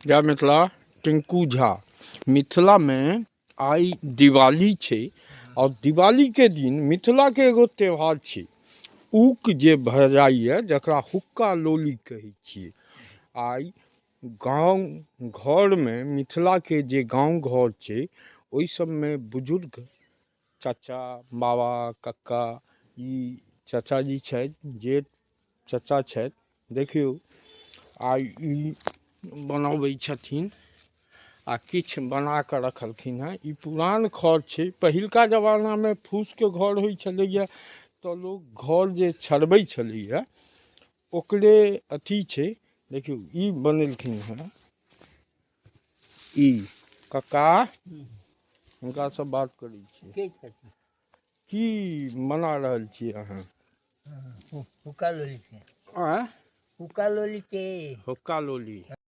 जय मिथिला। टिंकू झा। मिथिलामे आइ दिवाली छै आओर दिवालीके दिन मिथिलाके एगो त्यौहार छै ऊक जे भऽ जाइए, जकरा हुक्का लोली कहै छियै। आइ गाँव घरमे, मिथिलाके जे गाँव घर छै, ओहि सबमे बुजुर्ग चाचा, बाबा, कक्का, ई चाचाजी छथि, जेठ चाचा छथि, देखियौ आइ ई बनबै छथिन आ किछु बना कऽ रखलखिन हेँ। ई पुरान घर छै। पहिलका जमानामे फूसके घर होइ छलैए तऽ लोक घर जे छड़बै छलैए, ओकरे अथी छै। देखियौ, ई बनेलखिन हेँ ई कक्का। हुनकासँ बात करै छी। के छथिन? की मना रहल छी अहाँ? हुक्का लोली के। आँय? हुक्का लोली के। हुक्का लोली।